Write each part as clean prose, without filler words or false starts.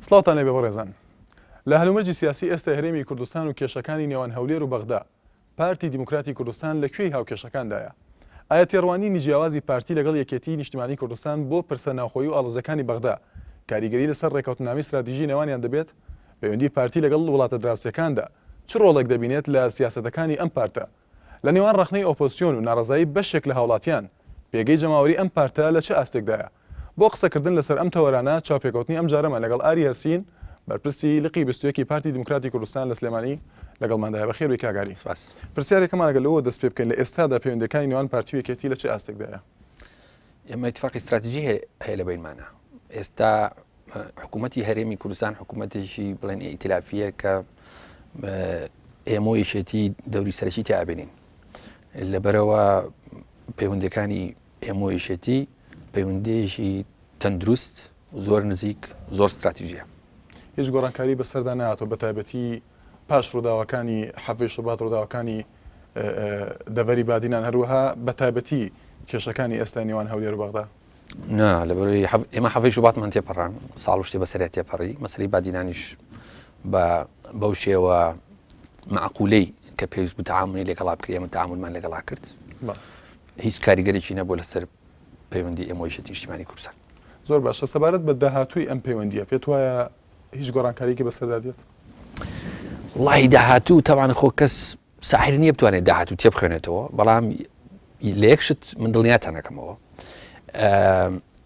سڵاوتان لێبێ بەڕێزان. لە هەلومەرجی سیاسی ئێستای هەرێمی کوردستان و کێشەکانی نێوان هەولێر و بەغدا، پارتی دیموکراتی کوردستان لە کوێی هاوکێشەکاندایە؟ ئایا تێڕوانینی جیاوازی پارتی لەگەڵ یەکێتیی نیشتیمانیی کوردستان بۆ پرسە ناوخۆیی و ئاڵۆزییەکانی بەغدا کاریگەری لەسەر ڕێککەوتننامەی ستراتیژی نێوانیان دەبێت؟ پەیوەندی پارتی لەگەڵ وڵاتە دراوسێکاندا چ ڕۆڵێک دەبینێت لە سیاسەتەکانی ئەم پارتە؟ لە نێوان ڕەخنەی ئۆپۆزسیۆن و ناڕەزایی بەشێک لە هاوڵاتیان، پێگەی جەماوەری ئەم پارتە لە چ ئاستێکدایە؟ بۆ قسەکردن لەسەر ئەم تەوەرانە چاوپێکەوتنی ئەمجارەمان لەگەڵ ئاری هەرسین، بەرپرسی لقی 21 ی پارتی دیموکراتی کوردستان لە سلێمانی لەگەڵماندایە. بەخێربێی کاک ئاری. سپاس. پرسیارێکەمان ئەگەر لەوەوە دەست پێ بکەین لە ئێستادا پەیوەندییەکانی نێوان پارتی و یەکێتی لە چ ئاستێکدایە؟ ئێمە ئیتفاقی ستراتیژی هەیە لە بەینمانە. ئێستا حکوومەتی هەرێمی کوردستان حکوومەتێکی بڵێن ئیتلافیە کە ئێمە و یەکێتی دەوری سەرەکی تیا بینین لەبەرەوە پەیوەندەکانی ئێمە و یەکێتی پەیوەندیەکی تەندروست زۆر نزیک زۆر ستراتیژیە. هیچ گۆڕانکاری بەسەردا نەهاتوە بەتایبەتی پاش ڕووداوەکانی حەڤەی شوبات ڕووداوەکانی دەڤەری بادینان هەروەها بەتایبەتی کێشەکانی ئێستای نێوان هەولێر و بەغدا؟ نا لەبەرەوەی ئێمە حەڤەی شوباتمان تێپەڕان ساڵ و شتێ بەسەریا تێپەڕی مەسەلەی بادینانیش بە بەو شێوە معقولەی کە پێویست بوو تەعاملی لەگەڵا بکرێ ئێمە تەعاملمان لەگەڵا کرد هیچ کاریگەرێکی نەبوو لەسەر پەیوەندی ئێمە و یەکێتی نیشتیمانی کوردستان. زۆر باشە سەبارەت بە داهاتووی ئەم پەیوەندییە پێت وایە هیچ گۆڕانکارییەکی بەسەردا دێت؟ وەڵاهی داهاتوو تەبعەن خۆ کەس ساحر نییە بتوانێت داهاتوو تێبخوێنێتەوە بەڵام لە یەک شت من دڵنیاتان ئەکەمەوە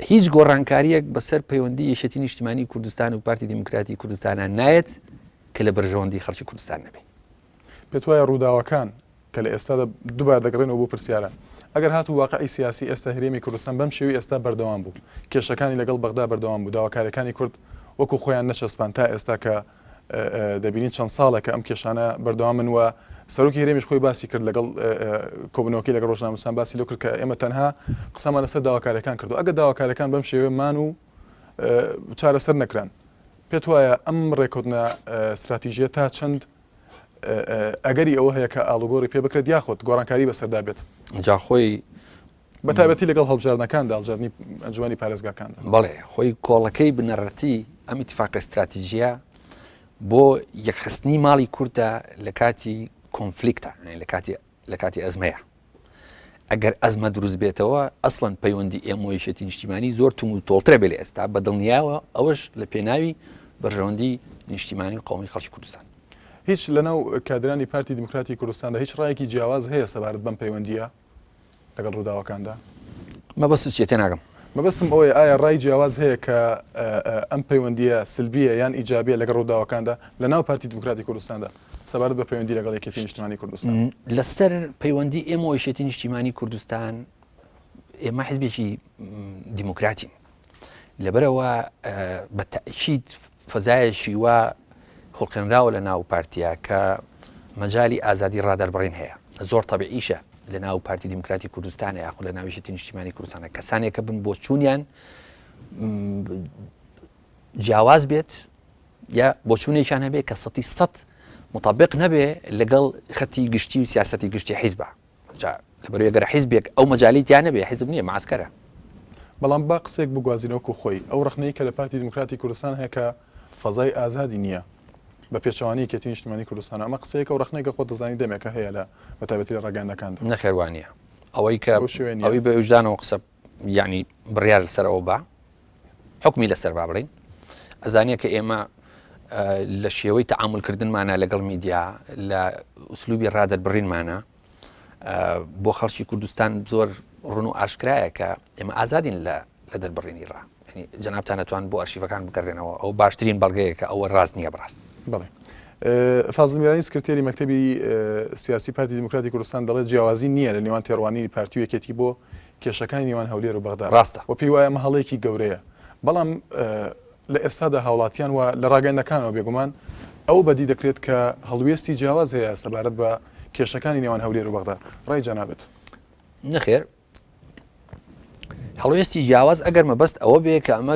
هیچ گۆڕانکاریەک بەسەر پەیوەندی یەکێتی نیشتیمانی کوردستان و پارتی دیموکراتی کوردستانە نایەت کە لە بەرژەوەندی خەڵکی کوردستان نەبێ. پێت وایە ڕووداوەکان کە لە ئێستادا دووبارە دەگەڕێنەوە بۆ پرسیارە، ئەگەر هاتوو واقعی سیاسی ئێستا هەرێمی کوردستان بەم شێوەی ئێستا بەردەوام بوو، کێشەکانی لەگەڵ بەغدا بەردەوام بوو، داواکاریەکانی کورد وەکو خۆیان نەچەسپان تا ئێستا کە دەبینین چەند ساڵێکە ئەم کێشانە بەردەوامن و سەرۆکی هەرێمیش خۆی باسی کرد لەگەڵ کۆبوونەوەکەی لەگەڵ ڕۆژنامەنووسان باسی لەو کرد کە ئێمە تەنها قسەمان لەسەر داواکاریەکان کردو ئەگەر داواکاریەکان بەم شێوەیە مان و چارەسەر نەکران پێت وایە ئەم ڕێکەوتنە ستراتیژیە تا چەند ئەگەری ئەوە هەیە کە ئاڵوگۆڕی پێ بکرێت یاخود گۆڕانکاری بەسەردا بێت؟ جا خۆی بە تایبەتی لەگەڵ هەڵبژاردنەکاندا، هەڵبژاردنی ئەنجومەنی پارێزگاکاندا. بەڵێ، خۆی کۆڵەکەی بنەڕەتی ئەم ئیتفاقە ستراتیژییە بۆ یەکخستنی ماڵی کوردە لە کاتی conflict ا، یانی لە کاتی لە کاتی ئەزمەیە. ئەگەر ئەزمە دروست بێتەوە ئەسڵەن پەیوەندی ئێمە و یەکێتی نیشتیمانی زۆر توند و تۆڵترە بێ لە ئێستا بە دڵنیایەوە ئەوەش لە پێناوی بەرژەوەندی نیشتیمانی و قەومی خەڵکی کوردستان. هیچ لەناو کادرانی پارتی دیموکراتی کوردستاندا هیچ ڕایەکی جیاواز هەیە سەبارەت بەم پەیوەندییە؟ لەگەڵ ڕووداوەکاندا؟ مەبەستت چیە تێناگەم؟ مەبەستم ئەوەیە ئایا ڕای جیاواز هەیە کە ئەم پەیوەندییە سلبییە یان ئیجابییە لەگەڵ ڕووداوەکاندا لە ناو پارتی دیموکراتی کوردستاندا سەبارەت بە پەیوەندی لەگەڵ یەکێتی نیشتمانی کوردستان؟ لەسەر پەیوەندی ئێمە و یەکێتی نیشتیمانی کوردستان ئێمە حزبێکی دیموکراتین لەبەرئەوە بە تەئکید فەزایەکی وا خوڵقێنراوە لە ناو پارتیا کە مەجالی ئازادی ڕادەربڕین هەیە زۆر تەبیعیشە لە ناو پارتی دیموکراتی کوردستانە یاخود لە ناو یەکێتی نیشتیمانی کوردستانە کەسانێکە بن بۆچوونیان جیاواز بێت یا بۆچوونێکیان هەبێ کە سەتی سەد مطابق نەبێ لەگەڵ خەتی گشتی و سیاستی گشتی حیزبە جا لەبەرئەوەی گەر حیزبێک ئەو مەجالی تیا نەبێ حیزب نییە معسکەرە. بەڵام با قسەیەک بگوازینەوە وەکو خۆی، ئەو ڕەخنەی کە لە پارتی دیموکراتی کوردستان هەیە کە فەزای ئازادی نییە بە پێچەوانەی یەکێتی نیشتیمانی کوردستانەوە، ئەمە قسەیەکە و ڕەخنەیەکە خۆت دەزانی دەمێکە هەیە لە بە تایبەتی لە ڕاگەیاندنەکاندا. نەخێر وا نییە. ئەوەی کە بەو شێوەیە نییە. ئەوی بە ویژدانەوە قسە یانی بڕیار لەسەر ئەوە با حوکمی لەسەر با بڵێین ئەزانێ کە ئێمە لە شێوەی تەعامولکردنمانە لەگەڵ میدیا لە ئوسلوبی ڕادەربڕینمانە بۆ خەڵکی کوردستان زۆر ڕون و ئاشکرایە کە ئێمە ئازادین لە لە دەربڕینی ڕا جەنابتان ئەتوان بۆ ئەرشیفەکان بگەڕێنەوە ئەو باشترین بەڵگەیە کە ئەوە ڕاست نییە بەڕاست. بەڵێ. فازل میرانی سکرتێری مەکتەبی سیاسی پارتی دیموکراتی کوردستان دەڵێت جیاوازی نییە لە نێوان تێڕوانینی پارتی و یەکێتی بۆ کێشەکانی نێوان هەولێر و بەغدا ڕاستە. و پێی وایە ئەمە هەڵەیەکی گەورەیە بەڵام لە ئێستادا هاوڵاتیان و لە ڕاگەیاندنەکانەوە بێگومان ئەوە بەدی دەکرێت کە هەڵوێستی جیاواز هەیە سەبارەت بە کێشەکانی نێوان هەولێر و بەغدا. ڕای جەنابت؟ نەخێر هەڵوێستی جیاواز ئەگەر مەبەست ئەوە بێ کە ئەمە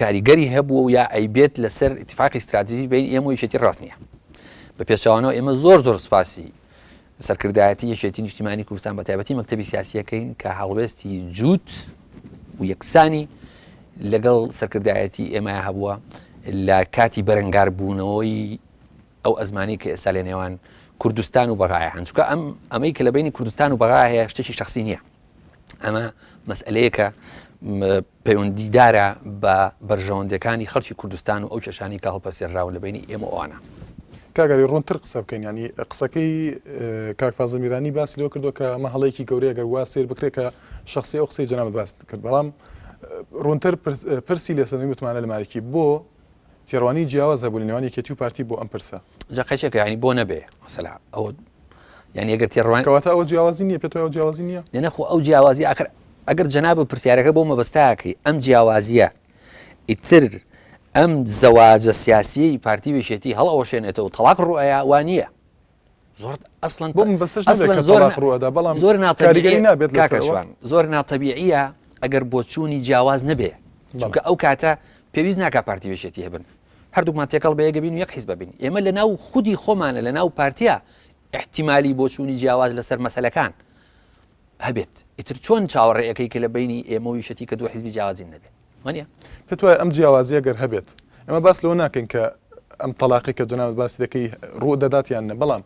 کاریگەری هەبووە و یا ئەیبێت لەسەر ئیتفاقی ستراتیژی بین ئێمە و یەکێتی ڕاست نییە بە پێچەوانەوە ئێمە زۆر زۆر سپاسی سەرکردایەتی یەکێتی نیشتیمانی کوردستان بە تایبەتی مەکتەبی سیاسیەکەین کە هەڵوێستی جووت و یەکسانی لەگەڵ سەرکردایەتی ئێمە هەبووە. لە کاتی بەرەنگاربوونەوەی ئەو ئەزمانەی کە ئێستا لە نێوان کوردستان و بەغایە هەن چونکە ئەم ئەمەی کە لە بینی کوردستان و بەغا هەیە شتێکی شخصی نییە ئەمە مەسئلەیەکە پەیوەندیدارە بە بەرژەوەندەکانی خەڵکی کوردستان و ئەو کێشانی کە هەڵپەسێراون لە بینی ئێمە ئەوانە. کاک ئاری ڕوونتر قسە بکەین یانی قسەکەی کاک فازڵ میرانی باسی لەوە کردووە کە ئەمە هەڵەیەکی گەورەیە گەر وا سەیر بکرێت کە شخصی ئەو قسەی جەنابت باست کرد بەڵام ڕوونتر پرسی لێسەندنی متمانە لە مالکی بۆ تێڕوانینی جیاواز هەبوو لە نێوان یەکێتی و پارتی بۆ ئەم پرسە. جا قەیچێکە یانی بۆ نەبێ مەسەلا ئەوە یانی ئەگەر تێڕوان کەواتە ئەوە جیاوازی نییە پێت وایە ئەو جیاوازی نییە؟ نە خۆ ئەو جیاوازی ئاخر ئەگەر جەناب پرسیارەکە بۆ مەبەستاکەی ئەم جیاوازیە ئیتر ئەم زەواجە سیاسیەی پارتی و یەکێتی هەڵئەوەشێنێتەوە تەڵاق ڕوئەیا وا نییە زۆر ئەسڵەن بۆ من بەسەش نەبێت کە زۆر تەڵاق ڕوئەدا بەڵام زۆر کاریگەری ناتەبیعیە نابێت کاکە لەسەر ئەوە شوان زۆر ناتەبیعیە ئەگەر بۆچوونی جیاواز نەبێ بەڵێ چونکە ئەو کاتە پێویست ناکا پارتی و یەکێتی هەبن هەردووکمان تێکەڵ بە یەکە بین و یەک حیزب بین ئێمە لە ناو خودی خۆمانە لە ناو پارتیا احتیمالی بۆچوونی جیاواز لەسەر مەسەلەکان هەبێت ئیتر چۆن چاوەڕێ ئەکەی کە لە بەینی ئێمە و یەکێتی کە دوو حیزبی جیاوازین نەبێت وانە؟ پێت وایە ئەم جیاوازیە گەر هەبێت ئێمە باس لەوە ناکەین کە ئەم تەلاقی کە جەنابت باسی دەکەی ڕوو دەدات یان نە بەڵام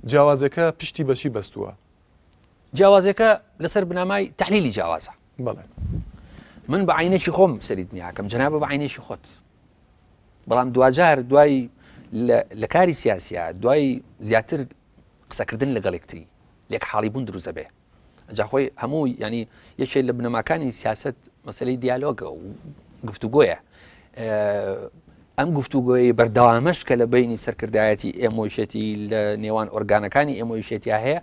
جیاوازەکە پشتی بەچی بەستووە؟ جیاوازەکە لەسەر بنەمای تحلیلی جیاوازە. بەڵێ. من بە عینێکی خۆم سەری دنیاکەم جەنابە بە عینێکی خۆت. بەڵام دواجار دوای لە کاری سیاسیا دوای زیاتر قسەکردن لەگەڵ یەکتری لێک حاڵی بوون دروست دەبێ جا خۆی هەموو ینی یەکێک لە بنەماکانی سیاست مەسلەی دیالۆگە و گفتوگۆیە ئەم گفتوگۆی بەردەوامەش کە لە بینی سەرکردایەتی ئێمۆیشێتی لە نێوان ئۆرگانەکانی ئێمۆیشێتیا هەیە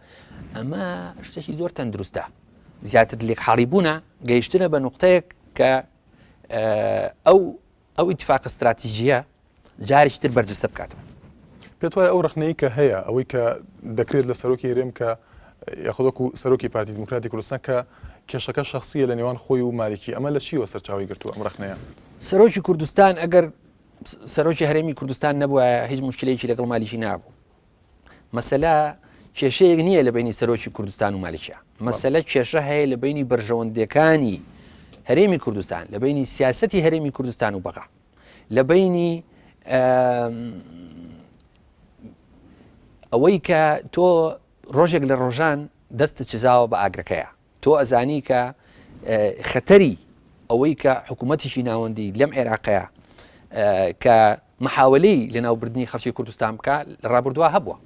ئەمە شتێکی زۆر تەندروستە زیاتر لێک حاڵی بوونە گەیشتنە بە نقطەیەک کە ئەو ئەو ئیتفاقە ستراتیژییە جارێکی تر بەرجەستە بکاتەوە. پێت وایە ئەو ڕەخنەی کە هەیە، ئەوەی کە دەکرێت لە سەرۆکی هەرێم کە یاخود وەکو سەرۆکی پارتی دیموکراتی کوردستان کە کێشەکە شەخسییە لە نێوان خۆی و مالیکی، ئەمە لە چییەوە سەرچاوەی گرتووە ئەم ڕەخنەیە؟ سەرۆکی کوردستان ئەگەر سەرۆکی هەرێمی کوردستان نەبوایە هیچ موشکیلەیەکی لەگەڵ مالیکی نابوو. مەسەلە کێشەیەک نییە لە بینی سەرۆکی کوردستان و مالکیا مەسەلە کێشە هەیە لە بینی بەرژەوەندەکانی هەرێمی کوردستان لە بینی سیاستی هەرێمی کوردستان و بەغا لە بینی ئەوەی کە تۆ ڕۆژێک لە ڕۆژان دەستت چزاوە بە ئاگرەکەیە تۆ ئەزانی کە خەتەری ئەوەی کە حکوومەتێکی ناوەندی لەم عێراقەیە کە محاولەی لەناوبردنی خەڵکی کوردستان بکە لە ڕابردووە هەبووە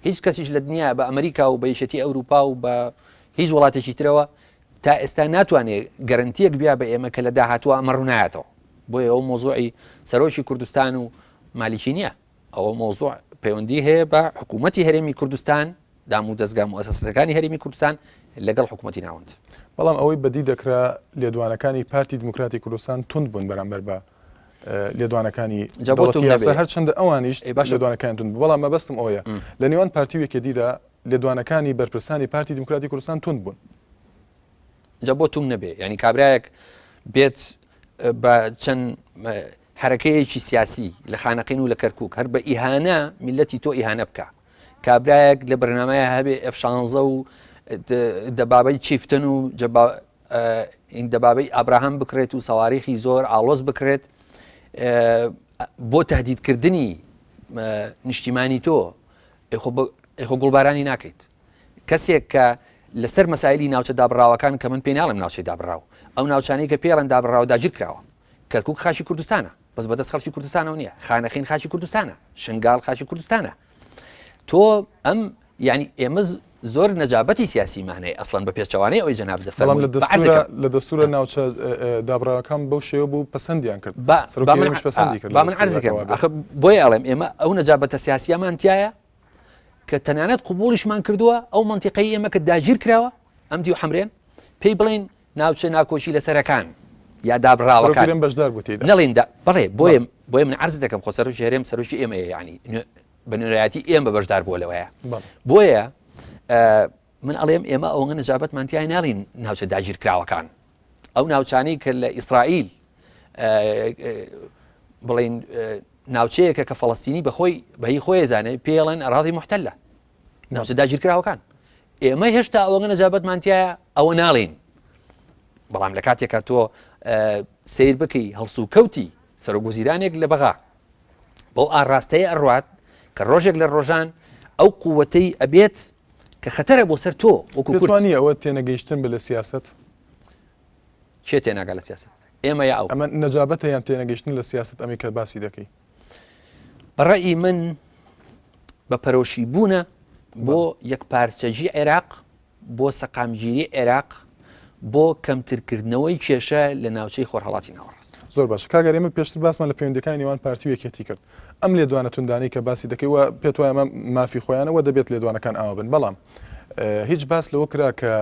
هیچ کەسیش لە دنیا بە ئەمریکا و بە یەکێتی ئەوروپا و بە هیچ وڵاتێکی ترەوە تا ئێستا ناتوانێت گەرنتیەک بیا بە ئێمە کە لە داهاتوە ئەمە ڕوونایەتەوە بۆیە ئەو مۆزوعی سەرۆکی کوردستان و مالیکی نییە ئەوە مەوزوع پەیوەندی هەیە بە حکوومەتی هەرێمی کوردستان دام و دەزگا موئەسەسەکانی هەرێمی کوردستان لەگەڵ حکوومەتی ناوەند. بەڵام ئەوەی بەدی دەکرا لێدوانەکانی پارتی دیموکراتی کوردستان توند بوون بەرامبەر بە لێدوانەکانی دەوڵەتی یاسا هەرچەندە ئەوانیش لێدوانەکانیان توند بوو بەڵام مەبەستم ئەوەیە لە نێوان پارتی و یەکێتیدا لێدوانەکانی بەرپرسانی پارتی دیموکراتی کوردستان توند بوون. جا بۆ توند نەبێ یعنی کابرایەک بێت بە چەند حەرەکەیەکی سیاسی لە خانەقین و لە کەرکوک هەر بە ئیهانە میلەتی تۆ ئیهانە بکە کابرایەک لە بەرنمەیە هەبێ F16 و دەبابەی چیفتن و دەبابەی ئابراهام بکرێت و سەواریخی زۆر ئاڵۆز بکرێت بۆ تهدیدکردنی نیشتیمانی تۆ ئێخۆ گوڵبارانی ناکەیت کەسێک کە لەسەر مەسایلی ناوچە دابڕاوەکان کە من پێی ناڵێم ناوچەی دابڕاو ئەو ناوچانەی کە پێڵێن دابڕاو داگیر کراوە کەرکوک خاکی کوردستانە بەس بەدەست خەڵکی کوردستانەوە نییە خانەقین خاکی کوردستانە شنگال خاکی کوردستانە تۆ ئەم یعنی ئێمە زۆر نەجابەتی سیاسیمان هەیە ئەسڵەن بە پێچەوانەی ئەوەی جەناب دەفەرمووی بەڵام لە دەستورە ناوچە دابڕاوەکان بەو شێوە بوو پەسەندیان کرد سەرۆکی پەسەندی کرد با من عەرزەکەم ئەخە بۆیە ئەڵێم ئێمە ئەو نەجابەتە سیاسیەمان تایە کە تەنانەت قوبوڵیشمان کردووە ئەو منتیقەی ئێمە کە داگیر کراوە ئەم دیو حەمرێن پێی بڵین ناوچە ناکۆکی لەسەرەکان یا دابڕاوەکان بەشدار بوو تێیدا نەڵێن دا بەڵێ بۆیە بۆیە من عەرز دەکەم خۆ سەرۆکی هەرێم سەرۆکی ئێمەیە یعنی بە نوێنەرایەتی ئێمە بەشدار بووە لەوەیە بۆیە من ئەڵێم ئێمە ئەوەنگە نەجابەتمان تای ناڵین ناوچە داگیرکراوەکان ئەو ناوچانەی کە لە ئیسرائیل بڵین ناوچەیەکە کە فەڵستینی بەخۆی بەهی خۆی زانێ پێڵێن ئەراضی محتەلە ناوچە داگیرکراوەکان ئێمە هێشتا ئەوەنگە نەجابەتمان تایە ئەوە ناڵین بەڵام لە کاتێکا تۆ سیر بکەی هەڵسو کەوتی سەرۆک وەزیرانێک لە بەغا. بەو ئاڕاستەیە ئەڕوات کە ڕۆژێک لە ڕۆژان ئەو قووەتەی ئەبێت کە خەتەرە بۆ سەر تۆ وەکو کورد. پێت وا نییە ئەوە تێنەگەیشتن بێت لە سیاسەت؟ کێ تێناگا لە سیاسەت؟ ئێمە یا ئەو؟ ئەمە نەجابەتە یان تێنەگەیشتن لە سیاسەت ئەمەی کە باسی دەکەی؟ بە ڕەئی من بە پەرۆشی بوونە بۆ یەکپارچەگی عێراق، بۆ سەقامگیری عێراق، بۆ کەمترکردنەوەی کێشە لە ناوچەی خۆرهەڵاتی ناوەڕاست. زۆر باشە کاک ئەرێ، ئێمە پێشتر باسمان لە پەیوەندیەکانی نێوان پارتی و یەکێتی کرد، ئەم لێدوانە توندانەی کە باسی دەکەی و پێت وایە ئەمە مافی خۆیانە و دەبێت لێدوانەکان ئاوا بن، بەڵام هیچ باس لەوە کرا کە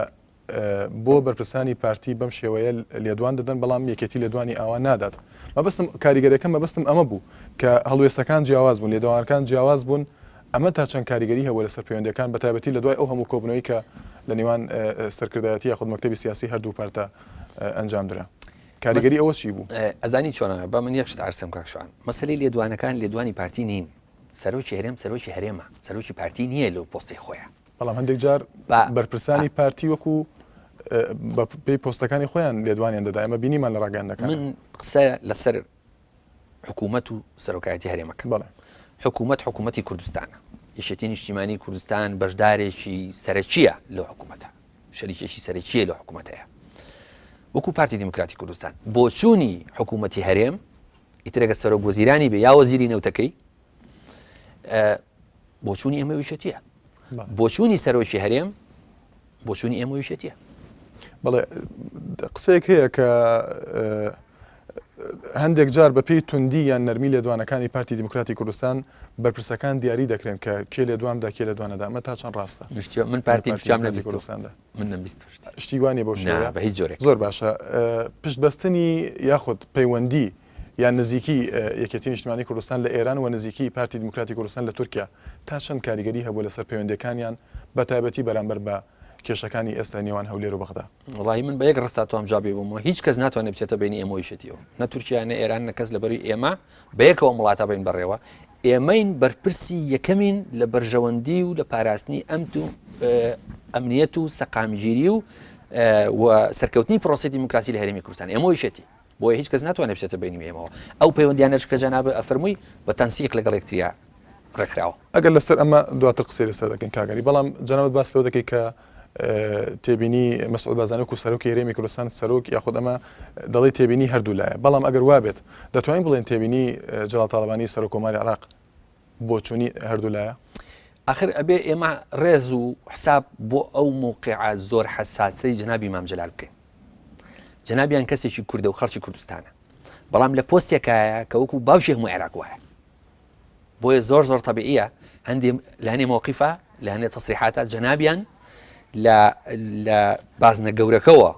بۆ بەرپرسانی پارتی بەم شێوەیە لێدوان دەدەن بەڵام یەکێتی لێدوانی ئاوا نادات مەبەستم کاریگەرەکە مەبەستم ئەمە بوو کە هەڵوێستەکان جیاواز بوون لێدوانەکان جیاواز بوون ئەمە تا چەند کاریگەری هەبوو لەسەر پەیوەندیەکان بە تایبەتی لە دوای ئەو هەموو کۆبوونەوەی کە لە نێوان سەرکردایەتی یاخود مەکتەبی سیاسی هەردوو پارتە ئەنجام درا کاریگەری ئەوە چی بوو؟ ئەزانی چۆنە بە من یەک شت عەرزم کاک شوان مەسەلەی لێدوانەکان لێدوانی پارتی نین سەرۆکی هەرێم سەرۆکی هەرێمە سەرۆکی پارتی نییە لەو پۆستەی خۆیان بەڵام هەندێک جار بەرپرسانی پارتی وەکو بە پێی پۆستەکانی خۆیان لێدوانیان دەدا ئێمە بینیمان لە ڕاگەیاندنەکان. من قسە لەسەر حکوومەت و سەرۆکایەتی هەرێمەکە بەڵێ حکوومەت حکوومەتی کوردستانە یەکێتی نیشتیمانی کوردستان بەشدارێکی سەرەکیە لەو حکوومەتە شەریکێکی سەرەکیە لە حکوومەتەیە وەکو پارتی دیموکراتی کوردستان بۆچوونی حکوومەتی هەرێم ئیترەگە سەرۆک وەزیرانی بێ یا وەزیری نەوتەکەی بۆچوونی ئێمە ویشەتیە بۆچوونی سەرۆکی هەرێم بۆچوونی ئێمە ویشەتیە بەڵێ قسەیەک هەیە کە هەندێک جار بە پێی توندی یان نەرمی لێدوانەکانی پارتی دیموکراتی کوردستان بەرپرسەکان دیاری دەکرێن کە کێ لێدوان دا کێ لێدوانەدا ئەمە تا چەند ڕاستە من پارتی کوردستاندا من نەمبیست شتی وانە بۆ بە هیچ جۆرێک زۆر باشە پشت بەستنی یاخود پەیوەندی یان نزیکی یەکێتی نیشتمانی کوردستان لە ئێران و نزیکی پارتی دیموکراتی کوردستان لە تورکیا تا چەند کاریگەری هەبووە لەسەر پەیوەندیەکانیان بە تایبەتی بەرامبەر بە کێشەکانی ئێستای نێوان هەولێر و بەغدا؟ وەڵاهی من بە یەک ڕستا تۆم جوابی بۆمەوە هیچ کەس ناتوانێت بچێتە بینی ئێمە و یەکێتیەوە نە تورکیا نە ئێران نە کەس لەبەروی ئێمە بەیەکەوە ئەم وڵاتە بین بەڕێوە ئێمەین بەرپرسی یەکەمین لە بەرژەوەندی و لە پاراستنی ئەمت و ئەمنیەت و سەقامگیری و و سەرکەوتنی پرۆسی دیموکراسی لە هەرێمی کوردستان ئێمە و یەکێتی بۆیە هیچ کەس ناتوانێت بچێتە بەینی ئێمەوە. ئەو پەیوەندیانەش کە جەنابت ئەفەرمووی بە تەنسیق لەگەڵ یەکتریا ڕێکخراوە. ئەگەر لەسەر ئەمە دواتر قسەی لەسەر دەکەین کاک عەلی، بەڵام جەنابت باس لەوە دەکەی کە تێبینی مەسعود بارزانی وەکو سەرۆکی هەرێمی کوردستان سەرۆک یاخود ئەمە دەڵێی تێبینی هەردوو لایە، بەڵام ئەگەر وابێت دەتوانین بڵێین تێبینی جەلال تاڵەبانی سەرۆک کۆماری عێراق بۆچوونی هەردوو لایە؟ ئاخر ئەبێ ئێمە ڕێز و حساب بۆ ئەو موقعە زۆر حەساسەی جەنابی مام جەلال بکەین. جەنابیان کەسێکی کوردە و خەڵکی کوردستانە بەڵام لە پۆستێکایە کە وەکو باوکی هەموو عێراق وایە بۆیە زۆر زۆر تەبیعیە هەندێ لە هەنێ مۆقیفە لە هەنێ تەسریحاتە جەنابیان لە لە بازنە گەورەکەوە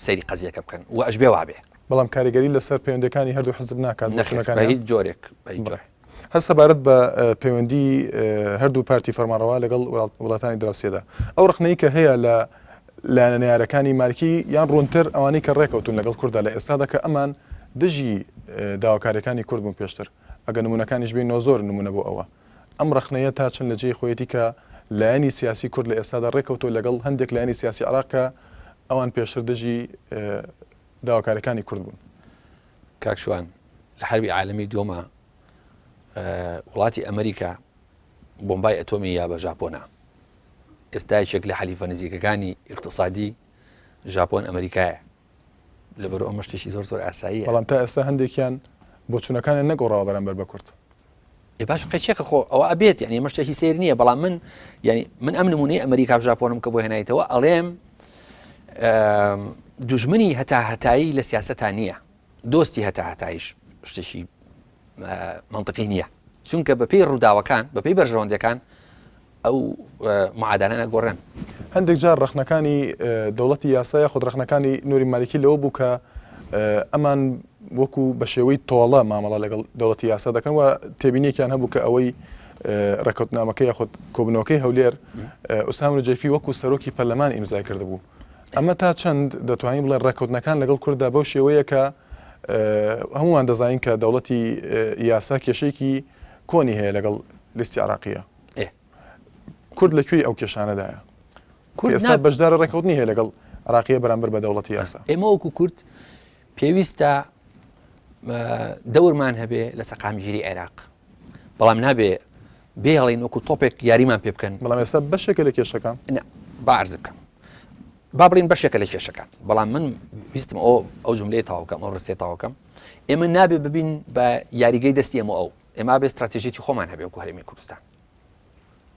سەیری قەزیەکە بکەن و ئەشبێ وابێ. بەڵام کاریگەری لەسەر پەیوەندیەکانی هەردوو حزب ناکات بۆ شوێنەکانیان؟ بە هیچ جۆرێک بە هیچ جۆرێک. هەر سەبارەت بە پەیوەندی هەردوو پارتی فەرمانڕەوا لەگەڵ وڵاتانی دراوسێدا ئەو ڕەخنەی کە هەیە لە لایەنە نەیارەکانی مالکی یان ڕوونتر ئەوانەی کە ڕێکەوتون لەگەڵ کورددا لە ئێستادا کە ئەمان دژی داواکاریەکانی کورد بوون پێشتر ئەگەر نمونەکانیش بینەوە زۆر نمونە بۆ ئەوە ئەم ڕەخنەیە تا چەند لە جێی خۆیەتی کە لایەنی سیاسی کورد لە ئێستادا ڕێکەوتووە لەگەڵ هەندێک لایەنی سیاسی عێراق کە ئەوان پێشتر دژی داواکاریەکانی کورد بوون؟ کاک شوان لە حەربی عالەمی دووەما وڵاتی ئەمریکا بۆمبای ئەتۆمی یا بە ژاپۆنا ئێستا یەکێک لە حەلیفە نزیکەکانی ئیقتصادی ژاپۆن ئەمریکایە لەبەر ئەمە شتێکی زۆر زۆر ئاساییە بەڵام تا ئێستا هەندێکیان بۆچوونەکانیان نەگۆڕاوە بەرامبەر بە کورد. ئێ باش قەیچێکە خۆ ئەوە ئەبێت یعنی ئەمە شتێکی سەیر نییە بەڵام من یعنی من ئەم نمونەی ئەمریکا و ژاپۆنم کە بۆ هێنایتەوە ئەڵێم دوژمنی هەتا هەتایی لە سیاسەتا نییە دۆستی هەتا هەتایش شتێکی منطقی نییە چونکە بەپێی ڕووداوەکان بەپێی بەرژەوەندەکان ئەو معادانە نەگۆڕێن. هەندێک جار ڕەخنەکانی دەوڵەتی یاسا یاخود ڕەخنەکانی نوری مالیکی لەوە بوو کە ئەمان وەکو بە شێوەی تۆڵە مامەڵە لەگەڵ دەوڵەتی یاسا دەکەن و تێبینیەکیان هەبوو کە ئەوەی ڕێککەوتنامەکە یاخود کۆبنەوەکەی هەولێر ئوسام نوجەیفی وەکو سەرۆکی پەرلەمان ئیمزای کردبوو. ئەمە تا چەند دەتوانین بڵێن ڕێککەوتنەکان لەگەڵ کورددا بەو شێوەیە کە هەمووان دەزانین کە دەوڵەتی یاسا کێشەیەکی کۆنی هەیە لەگەڵ لیستی عراقیە کورد لە کوێی ئەو کێشانەدایە؟ کورد ئێستا بەشدارە ڕێککەوتنی هەیە لەگەڵ عراقیە بەرامبەر بە دەوڵەتی یاسا. ئێمە وەکو کورد پێویستە دەورمان هەبێ لە سەقامگیری عێراق. بەڵام نابێ بێڵین وەکو تۆپێک یاریمان پێ بکەن. بەڵام ئێستا بەشێکە لە کێشەکان. نا با عەرز بکەم. با بڵین بەشێکە لە کێشەکان بەڵام من ویستم ئەو ئەو جملەیە تەواو بکەم ئەو ڕستەیە تەواو بکەم ئێمە نابێ ببین بە یاریگەی دەستی ئێمە ئەو ئێمە بێ استراتێژیتی خۆمان هەبێ وەکو هەرێمی کوردستان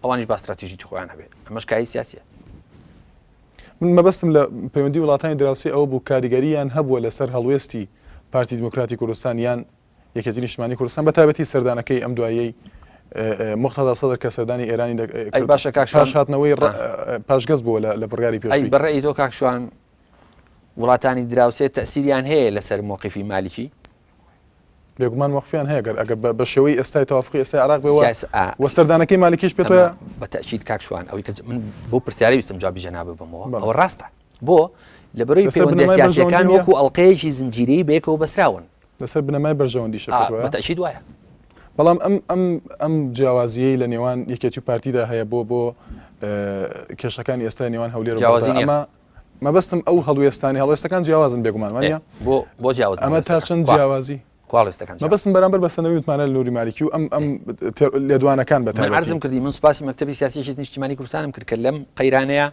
ئەوانیش با استراتێژیتی خۆیان هەبێ ئەمەش کاری سیاسیە. من مەبەستم لە پەیوەندی وڵاتانی دراوسێ ئەوە بوو کاریگەرییان هەبووە لەسەر هەڵوێستی پارتی دیموکراتی کوردستان یان یەکێتی نیشتمانی کوردستان بە تایبەتی سەردانەکەی ئەم دواییەی موقتەدا سەدر کە سەردانی ئێرانی ئەی باشە کاک شوان پاش هاتنەوەی پاشگەز بووە لە بڕیاری پێشووی. ئەی بەڕەئی تۆ کاک شوان وڵاتانی دراوسێ تەئسیریان هەیە لەسەر مۆقیفی مالکی؟ بێگومان مۆقفیان هەیە گەر ئەگەر بە شێوەی ئێستای تەوافقی ئێستای عێراق بێ و سەردانەکەی مالکیش پێت وایە؟ بە تەئکید کاک شوان ئەوەی کە من بۆ پرسیارەی ویستم جوابی جەنابت بەمەوە ئەوە ڕاستە بۆ لەبەرەی پەیوەندیە سیاسیەکان وەکو ئەڵقەیەکی زنجیرەیی بەیەکەوە بەسراون. لەسەر بنەمای بەرژەوەندیشە پێت وایە؟ بە تەئکید وایە. بەڵام ئەم ئەم ئەم جیاوازییەی لە نێوان یەکێتی و پارتیدا هەیە بۆ بۆ کێشەکانی ئێستای نێوان هەولێر و جیاوازی نییە. ئەمە مەبەستم ئەو هەڵوێستانی هەڵوێستەکان جیاوازن بێگومان وانە؟ بۆ بۆ جیاواز ئەمە تا چەند جیاوازی؟ کوا هەڵوێستەکان جیاواز؟ مەبەستم بەرامبەر بە سەنەوی متمانە لە نوری مالیکی و ئەم ئەم لێدوانەکان بە من عەرزم کردی من سوپاسی مەکتەبی سیاسی یەکێتی نیشتیمانی کوردستانم کرد کە لەم قەیرانەیە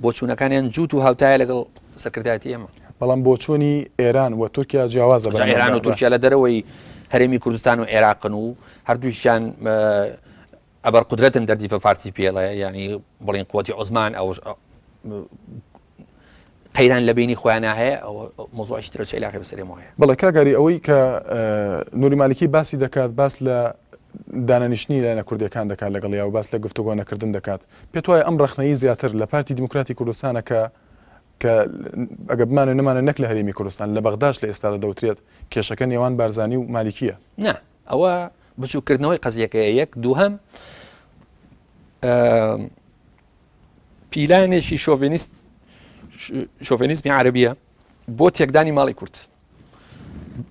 بۆچوونەکانیان جووت و هاوتایە لەگەڵ سەرکردایەتی ئێمە. بەڵام بۆچوونی ئێران و تورکیا جیاوازە جا ئێران و تورکیا لە دەرەوەی هەرێمی کوردستان و عێراقن و هەردووکیان ئەبەر قودرەتن دەردی بە فارسی پێڵێ ینی بڵین قوتی عوزمان ئەو قەیران لە بینی خۆیان هەیە ئەو مۆزوعی ترە چ علاقەی بەسەر ئێمەوە هەیە. بەڵێ کاک ئاری ئەوەی کە نوری مالکی باسی دەکات باس لە دانەنیشتنی لایەنە کوردیەکان دەکات لەگەڵیا و باس لە گفتوگۆ نەکردن دەکات پێت وایە ئەم ڕەخنەی زیاتر لە پارتی دیموکراتی کوردستانە کە کە ئەگە بمانەوێ نەمانەوێ نەک لە هەرێمی کوردستان لە بەغداش لە ئێستادا دەوترێت کێشەکە نێوان بارزانی و مالیکییە؟ نا ئەوە بچووککردنەوەی قەزیەکەیە یەک دووهەم پیلانێکی شۆڤێنیست شۆڤێنیزمی عەرەبیە بۆ تێکدانی ماڵی کورد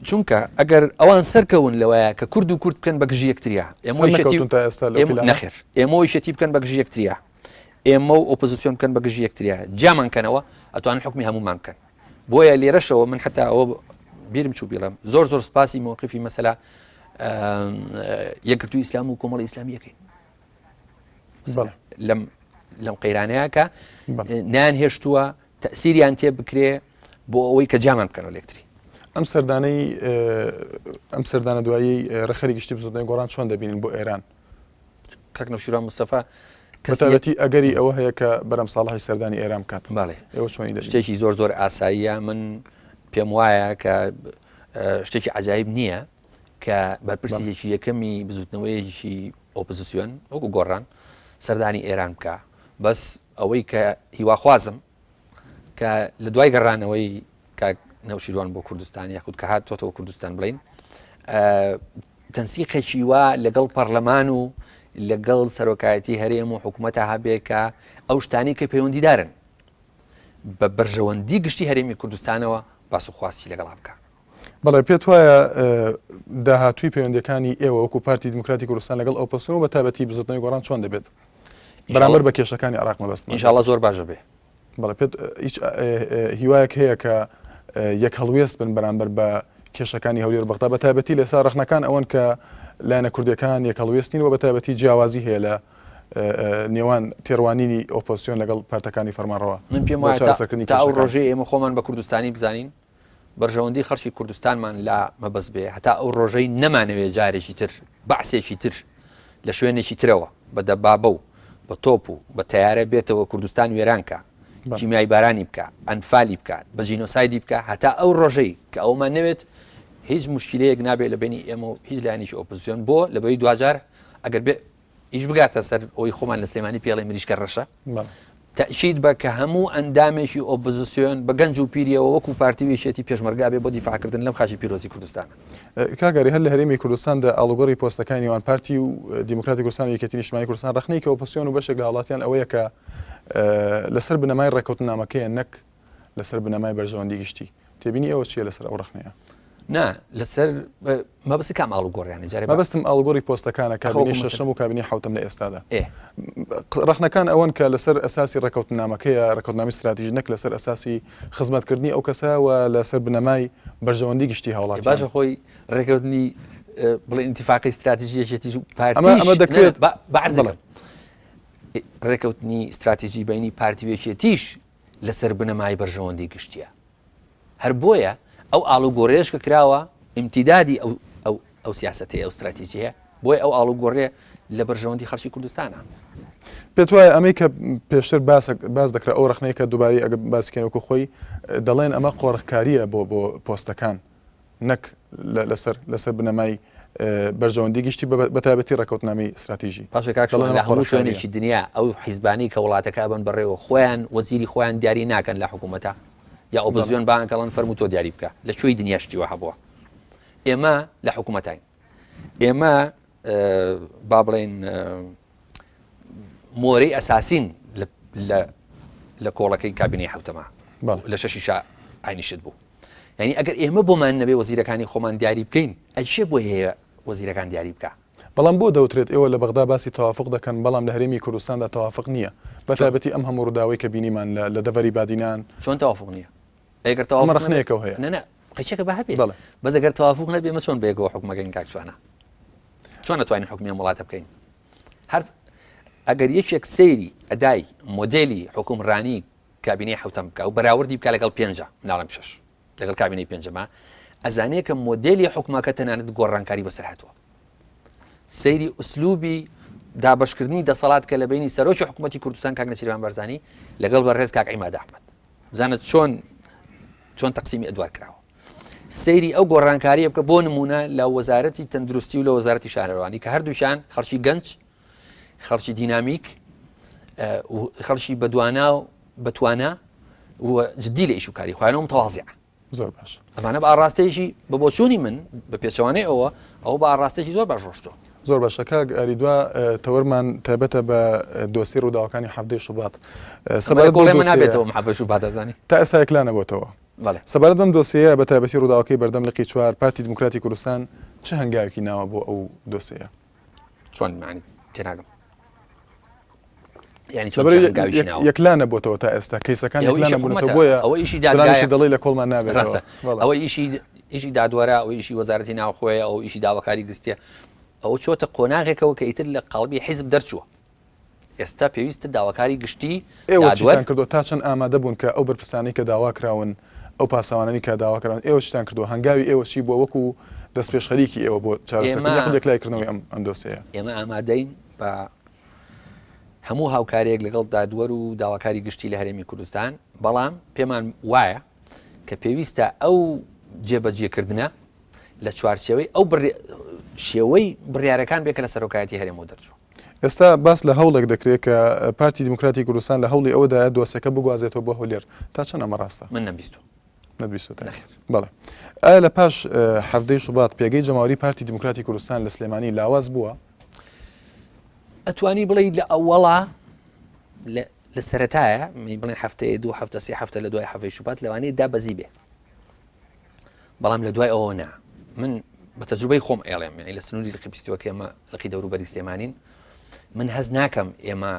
چونکە ئەگەر ئەوان سەرکەون لەوەیە کە کورد و کورد بکەن بە گژی یەکتریا نەخێر ئێمە یەکێتی بکەن بە گژی یەکتریا ئێمە و ئۆپۆزیسیۆن بکەن بە گژی یەکتریا جیامان کەنەوە ئەتوان حکمی هەمومان بکەن بۆیە لێرەشەوە من حتا ئەوە بیرم چوو بیڵم زۆر زۆر سپاسی مووقفی مەسەلا یەکگرتوو ئیسلام و کۆمەڵی ئیسلامیەکەین لەم لەم قەیرانەیە کە نیان هێشتووە تەسیریان تێ بکرێ بۆ ئەوەی کە جیامان بکەنەوە لێکتری. ئەم سەردانەی ئەم سەردانە دوایی ڕێکخەری گشتی بزوتنەوەی گۆڕان چۆن دەبینن بۆ ئێران؟ کاک نەوشیروان مستەفا بەتایبەتی ئەگەری ئەوە هەیە کە بەرەم ساڵحی سەردانی ئێران بکات. بەڵێ ئێوە چۆنی دەبینن؟ شتێکی زۆر زۆر ئاساییە من پێم وایە کە شتێکی عجایب نییە کە بەرپرسیەکی یەکەمی بزوتنەوەیەکی ئۆپۆزیسیۆن وەکو گۆڕان سەردانی ئێران بکە بەس ئەوەی کە هیواخوازم کە لە دوای گەڕانەوەی کاک نەوشیروان بۆ کوردستان یاخود کە هاتۆتەوە کوردستان بڵین تەنسیقێکی وا لەگەڵ پەرلەمان و لەگەڵ سەرۆکایەتی هەرێم و حکوومەتە هەبێ کە ئەو شتانی کە پەیوەندیدارن بە بەرژەوەندی گشتی هەرێمی کوردستانەوە باس و خواستی لەگەڵا بکە. بەڵێ پێت وایە داهاتووی پەیوەندیەکانی ئێوە وەکو پارتی دیموکراتی کوردستان لەگەڵ ئۆپۆزسیۆن و بە تایبەتی بزوتنەوەی گۆڕان چۆن دەبێت بەرامبەر بە کێشەکانی عێراق مەبەستمە؟ ئینشاڵڵا زۆر باش دەبێ. بەڵێ پێت هیچ هیوایەک هەیە کە یەک هەڵوێست بن بەرامبەر بە کێشەکانی هەولێر و بەغدا بە تایبەتی لێسا ڕەخنەکان ئەوەن کە لایەنە کوردیەکان یەک هەڵوێست نین و بە تایبەتی جیاوازی هەیە لە نێوان تێڕوانینی ئۆپۆزسیۆن لەگەڵ پارتەکانی فەرمانڕەوا من پێم وایە تا ئەو ڕۆژەی ئێمە خۆمان بە کوردستانی بزانین بەرژەوەندی خەڵکی کوردستانمان لا مەبەست بێ هەتا ئەو ڕۆژەی نەمانەوێ جارێکی تر بەعسێکی تر لە شوێنێکی ترەوە بە دەبابە و بە تۆپ و بە تەیارە بێتەوە کوردستان وێران کا کیمیای بارانی بکە ئەنفالی بکە بە جینۆسایدی بکە هەتا ئەو ڕۆژەی کە ئەومان نەوێت هیچ مشکلەیەک نابێت لە بینی ئێمە و هیچ لایەنێکی ئۆپۆزیسیۆن بۆ لە بەی دواجار ئەگەر بێ ئیش بگاتە سەر ئەوی خۆمان لە سلێمانی پێڵێ مریشکە ڕەشە تەئکید بە کە هەموو ئەندامێکی ئۆپۆزسیۆن بە گەنج و پیریەوە وەکو پارتی و یەکێتی پێشمەرگە ئەبێ بۆ دیفاعکردن لەم خاکی پیرۆزی کوردستانە. کاک ئاری هەر لە هەرێمی کوردستاندا ئاڵوگۆڕی پۆستەکانی نێوان پارتی و دیموکراتی کوردستان و یەکێتی نیشتمانی کوردستان ڕەخنەی کە ئۆپۆزسیۆن و بەشێک لە هاوڵاتیان ئەوەیە کە لەسەر بنەمای ڕێککەوتننامەکەیە نەک لەسەر بنەمای بەرژەوەندی گشتی. تێبینی ئێوە چییە لەسەر ئەو ڕەخنەیە؟ نا لەسەر مەبەستی کام ئاڵوگۆڕیانە جارێ مەبەستم ئاڵوگۆڕی پۆستەکانە کابینەی شەشەم و کابینەی حەوتەم لە ئێستادا ڕەخنەکان ئەوەن کە لەسەر ئەساسی ڕێکەوتنامەکەیە ڕێکەوتنامی ستراتیژی نەک لەسەر ئەساسی خزمەتکردنی ئەو کەسە و لەسەر بنەمای بەرژەوەندی گشتی هاوڵاتی باشە خۆی ڕێکەوتنی بڵێ ئینتیفاقی استراتیژی یەکێتی پارتی ئەمە دەکرێت بەعرزەکەم ڕێکەوتنی استراتیژی بینی پارتی یەکێتیش لەسەر بنەمای بەرژەوەندی گشتیە هەر بۆیە ئەو ئاڵوگۆڕێش کە کراوە ئیمتیدادی ئەو ئەو ئەو سیاسەتەیە ئەو استراتیژیەیە بۆیە ئەو ئاڵوگۆڕێ لە بەرژەوەندی خەڵکی کوردستانە. پێت وایە ئەمەی کە پێشتر باس باس دەکرا ئەو ڕەخنەیە کە دووبارەی ئەگەر باسی کەین وەکو خۆی دەڵێن ئەمە قۆرخکارییە بۆ بۆ پۆستەکان نەک لەسەر لەسەر بنەمای بەرژەوەندی گشتی بە تایبەتی ڕێکەوتنامەی ستراتیژی. باشە کاک شوان لە هەموو شوێنێکی دنیا ئەو حیزبانەی کە وڵاتەکە ئەبەن بەڕێوە خۆیان وەزیری خۆیان دیاری ناکەن لە حکوومەتە یا ئۆپۆزیۆن بانگ کەڵن فەرموو تۆ دیاری بکە لە کوێی دنیا شتی وا هەبووە ئێمە لە حکوومەتین ئێمە با بڵێن مۆرەی ئەساسین لە کۆڵەکەی کابینەی حوتەما لە شەشی شا ئاینیشت بوو یعنی ئەگەر ئێمە بۆمان نەبێ وەزیرەکانی خۆمان دیاری بکەین ئەشێ بۆ هەیە وەزیرەکان دیاری بکە بەڵام بۆ دەوترێت ئێوە لە بەغدا باسی تەوافق دەکەن بەڵام لە هەرێمی کوردستاندا تەوافق نییە بە تایبەتی ئەم هەموو ڕووداوەی کە بینیمان لە دەڤەری بادینان چۆن تەوافق نییە؟ ئەگەر تەوافق ڕەخنەیەکەوە هەیە نە نە قەیچەکە بە هەبێ بەس ئەگەر تەوافق نەبێ ئێمە چۆن بەیەکەوە حکومەکەین کاک شوانە چۆن ئەتوانین حکومی ئەم وڵاتە بکەین هەر ئەگەر یەکێک سەیری ئەدای مۆدێلی حکومڕانی کابینەی حوتەم بکە و بەراوردی بکە لەگەڵ پێنجە مناڵم شش لەگەڵ کابینەی پێنجەما ئەزانێ کە مۆدێلی حکومەکە تەنانەت گۆڕانکاری بەسەر هاتووە سەیری ئوسلوبی دابشکردنی دەسەڵات کە لە بینی سەرۆکی حکوومەتتی کوردستان کاک نەچیروان بارزانی لەگەڵ بەڕێز کاک عیماد ئەحمەد بزانە چۆن چۆن تەقسیمی ئەدوار کراوە سەیری ئەو گۆڕانکاریە بکە بۆ نمونە لە وەزارەتی تەندروستی و لە وەزارەتی شارەوانی کە هەردووشان خەڵکی گەنج خەڵکی دینامیک خەڵکی بەدوانا و بەتوانا و جددی لە ئیش و کاری خۆیان و متوازیع زۆر باش ئەمانە بە ئاڕاستەیەکی بە بۆچوونی من بە پێچەوانەی ئەوە ئەوە بە ئاڕاستەیەکی زۆر باش ڕۆشتووە. زۆر باشە کاک ئاری دوا تەوەرمان تایبەتە بە دۆسیەی ڕووداوەکانی حەڤدەی شوبات سەبارەت بەو دۆسیەیە نابێتەوە حەڤدەی شوبات ئەزانی تا ئێستا یەکلا نەبۆتەوە بەڵێ سەبارەت بەم دۆسیەیە بە تایبەتی ڕووداوەکەی بەردەم لقی چوار پارتی دیموکراتی کوردستان چ هەنگاوێکی ناوە بۆ ئەو دۆسیەیە؟ چۆن معنی تێناگەم یعنی چۆن یەکلا نەبووتەوە تا ئێستا کەیسەکان یەکلا نەبوونەتەوە بۆیە ئەوە ئیشی دادگایە دەڵێ لە کۆڵمان نابێت ڕاستە ئەوە ئیشی ئیشی دادوەرە ئەو ئیشی وەزارەتی ناوخۆیە ئەو ئیشی داواکاری گشتیە ئەوە چۆتە قۆناغێکەوە کە ئیتر لە قەڵبی حیزب دەرچووە ئێستا پێویستە داواکاری گشتی ئێوە چیتان کردو تا چەند ئامادە بوون کە ئەو بەرپرسانەی کە داوا کراون ئەو پاسەوانانی کە داوا کراون ئێوە چیتان کردووە هەنگاوی ئێوە چی بووە وەکو دەستپێشخەریکی ئێوە بۆ چارەسەرکردن یاخود یەکلاییکردنەوەی ئەم ئەم دۆسێیە؟ ئێمە ئامادەین بە هەموو هاوکاریەک لەگەڵ دادوەر و داواکاری گشتی لە هەرێمی کوردستان بەڵام پێمان وایە کە پێویستە ئەو جێبەجێکردنە لە چوارچێوەی ئەو شێوەی بڕیارەکان بێ کە لە سەرۆکایەتی هەرێمەوە دەرچوو. ئێستا باس لە هەوڵێک دەکرێت کە پارتی دیموکراتی کوردستان لە هەوڵی ئەوەدایە دۆسێکە بگوازێتەوە بۆ هەولێر، تا چەند ئەمە ڕاستە؟ من نەمبیستووە. نەتبیستووە تا ئێستا؟ بەڵێ. ئایا لە پاش حەڤدەی شوبات پێگەی جەماوەری پارتی دیموکراتی کوردستان لە سلێمانی لاواز بووە؟ ئەتوانی بڵێی لە ئەوەڵا لە سەرەتایە بڵێن هەفتەیە دوو هەفتە سێ هەفتە لە دوای حەڤەی شوبات لەوانەیە دابەزی بێ بەڵام لە دوای ئەوە نا من بە تەجروبەی خۆم ئێڵێم یعنی لە سنووری لقی بیستوەکە ئێمە لقی دەوروبەری سلێمانین من هەز ناکەم ئێمە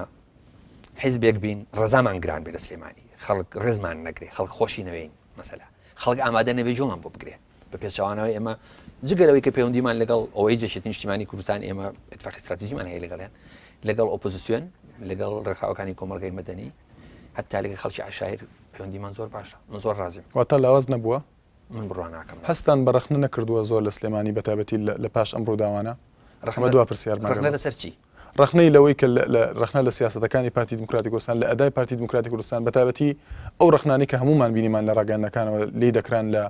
حیزبێک بین ڕزامان گران بێ لە سلێمانی خەڵک ڕێزمان نەگرێ خەڵک خۆشی نەوێین مەسەلا خەڵک ئامادە نەبێ جۆمان بۆ بگرێ بە پێچەوانەوە ئێمە جگە لەوەی کە پەیوەندیمان لەگەڵ ئەوەی جێشێتی نیشتیمانی کوردستان ئێمە اتفاقی استراتیژیمان هەیە لەگەڵیان لەگەڵ ئۆپۆزیسیۆن لەگەڵ ڕێکخراوەکانی کۆمەڵگەی مەدەنی حتا لەگەڵ خەڵکی عشایر پەیوەندیمان زۆر باشە من زۆر ڕازیم. واتە لاواز نەبووە؟ من بڕوا ناکەم. هەستتان بە ڕەخنە نەکردووە زۆر لە سلێمانی بە تایبەتی لە پاش ئەم ڕووداوانە؟ ئەمە دوا پرسیارمە. ڕەخنە لەسەر چی؟ ڕەخنەی لەوەی کە لە ڕەخنە لە سیاسەتەکانی پارتی دیموکراتی کوردستان لە ئەدای پارتی دیموکراتی کوردستان بە تایبەتی ئەو ڕەخنانەی کە هەموومان بینیمان لە ڕاگەیاندنەکانەوە لێی دەکران لە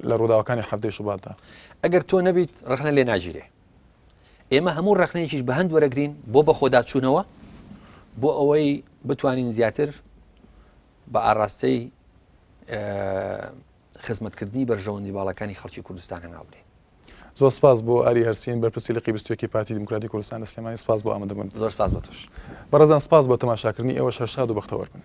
لە ڕووداوەکانی حەڤدەی شوباتدا. ئەگەر تۆ نەبیت ڕەخنە لێ ناگیرێ. ئێمە هەموو ڕەخنەیەکیش بە هەند وەرەگرین بۆ بەخۆداچوونەوە بۆ ئەوەی بتوانین زیاتر بە ئاراستەی خزمەتکردنی بەرژەوەندی باڵەکانی خەڵکی کوردستان هەنگاو بنێین. زۆر سپاس بۆ ئاری هەرسین بەرپرسی لقی 21 پارتی دیموکراتی کوردستان لە سلێمانی سپاس بۆ ئامادەبوون. زۆر سپاس بۆ تۆش. بەڕێزان سپاس بۆ تەماشاکردنی ئێوەش هەر شاد و بەختەوەر بن.